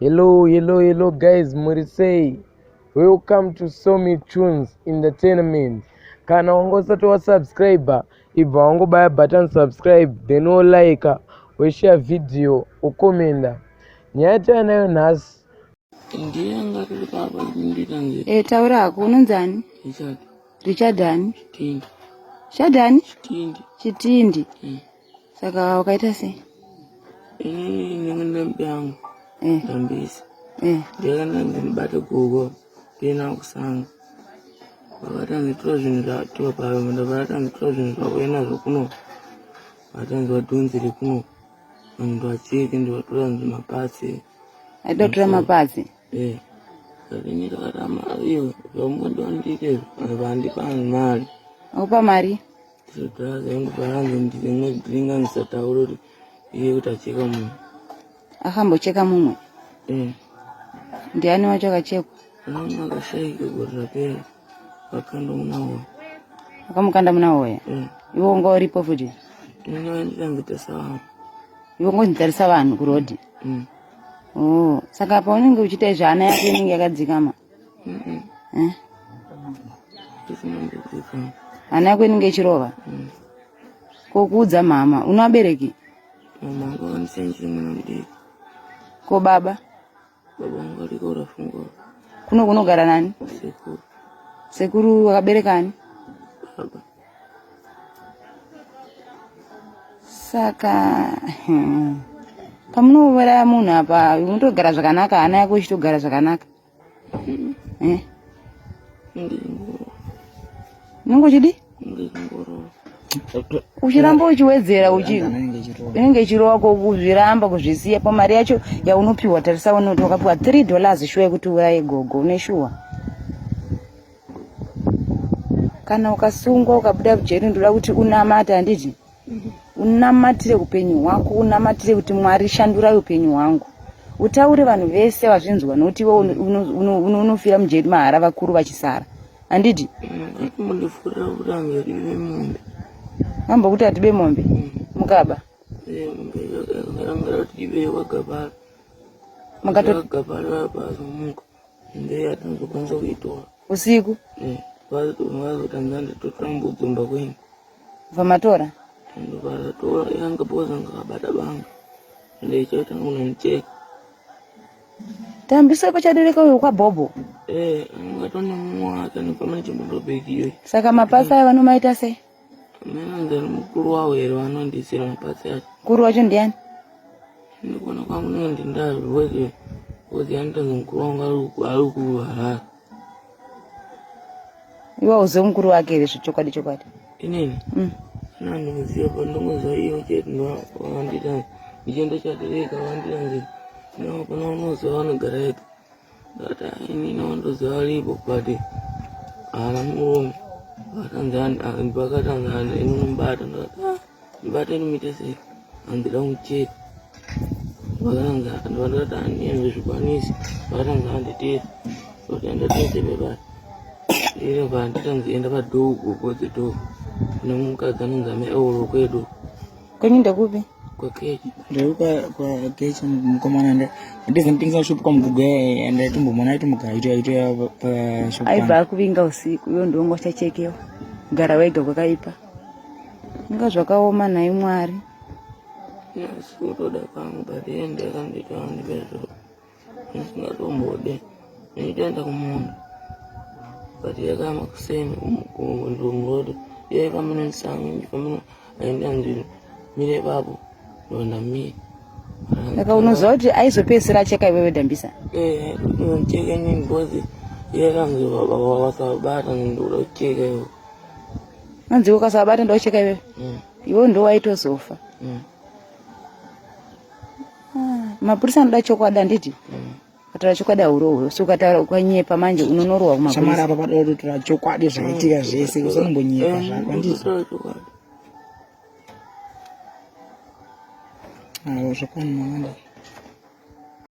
Hello, hello, hello guys, muri sei? Welcome to Somi Tunes Entertainment. Kana wanga usati wasubscriber, ibva wangobaya button subscribe, then wolike, woshare video, wokomenda. Nyaya yatinayo nhasi Ndiye anga tiri papa ndinditanzi Eh, taura hako unonzi ani? Richard Richard ani? Chitindi. Richard ani? Chitindi. Chitindi. Saka wakaita sei? Inini ndinenge ndine yangu Eh, ndambisa. eh. Ndakanga ndinibate gogo ndina kusanga. Vakatanzi tora zvinhu zvatiwa paro ndakatanzi tora zvinhu zvako nazvo kuno. Vatanzi vadhonzere kuno. Vanhu vacheke ndivatora nzi mapatsi. Aida kutora mapatsi. Eh. Ini ndakaramba iwe zvamungandiite vandipa mari. Akupa mari? Tinotora yangu paranzi ndimwe ndinga ndisataura kuti iye kuti acheka munhu. Akambocheka mumwe. Eh. Ndiani wacho akachekwa? Mwana akashaika gore rapera vakanda muna hoya. Akamukanda muna hoya. Eh. Iwe wanga uripo futi. Ini nditangitarisa vanhu. Iwe ungonzitarisa vanhu kurodhi. Oh, saka paunenge uchiita izvi hana yako inenge yakadzikama. Eh? Ndisinambodzikama. Hana yako inenge ichirova. Ko kuudza mama, una vabereki? Mama vangu vakandisiya ndichiri mwana mudiki. Ko baba? Baba vangu variko rafungwa Kuno kunogara nani? sekuru. Sekuru wakabereka ani? Baba. Saka pamunouraya munhu apa unotogara zvakanaka, hana yako ichitogara zvakanaka. Eh? Ndingoro. Unenge uchidi? Ndingoro. Uchiramba uchiwedzera uchi Inenge ichirova. inenge ichirova ko kuzviramba kuzvisiya pamari yacho yaunopiwa tarisa unoti wakapiwa 3 dollars shuwa yekuti uraye gogo une shuwa kana ukasungwa ukabuda mujeri ndoda kuti unamate handiti unamatire upenyu hwako unamatire kuti mwari shandurai upenyu hwangu utaure vanhu vese vazvinzwa nokuti iwe unofira mujeri mahara vakuru vachisara handiti Mundifurira kuti ange mombe. mambokuti hatibe mombe mukaba Eh, mombe yakarangara kuti ibe kwagabara. makato Gabara pazomuka. Ndiye atinozokwanisa kuitora. usiku Eh, vazotanza nditotora mbudzi mumba kwenyu. bva matora Ndoparatora yanga boza ngakabata banga. Ndichotanga kunondicheka. tambisa pachadereka uyo kwabhobho Eh, ungatone mumwe wake anofamba nechimotobheki iyoyi. saka mapasi aya vanomaita sei Amene anzani mukuru wawo here vanondisira mapatsi acho. mukuru wacho ndiani Ndikuona kwangu ndinenge ndindarweke because yanotanzi mukuru wangu ari kuHarare. iwe uzive mukuru wake here zvechokwadi chokwadi Inini Nandinoziva pandongoziva iyo chete ndovandita ndichienda chatereka vandita nzi pana unoziva vanogara ega ndati inini wandoziva aripo but haana murume vakanzi vakatanzi ini unomubata ndakati "Ah, ndibate ndimuite sei handida kumucheka vakanzi ndakati handiende zvikwanisi vakatanzi handitese totoenda tese bebari ine vanditanzi enda padhoo gogodze dhoo kune mukadzi anonzi amai euro kwedu kwenyu ndekupi kwakechi Ndiri kwakechi mukomana ndizonditengesa shop kwamugugu andaitombomuona aitombogara aitoya pashop aibva akuvinga usiku iwe ndiwonga uchachekewa kugara wega kwakaipa inga zvakaoma nhai mwari asi kutoda kwangu but iye ndiye akandiita andipezvo ndisingatombode ndinotoenda kumunda but yakama kuseni muroad iye aifamba nemusango ndifamba aindanzi mire ipapo ndonda mire saka unoziva kuti aizopedzisira acheka iwewe dhambisa Eh, cheka inini because iye akanzi wasabata ndoda kucheka iwe anzi ukasabata ndocheka iwewe iwe ndo waitozofa Mapurisa anoda chokwadi handiti ukataura chokwadi haurohwe so ukataura ukanyepa manje unonorohwa shamwari kumapurisa apa pada kutotora chokwadi zvaitika zvese usanombonyepa zvako handiti Ndotora chokwadi awo zvakwana mawanda.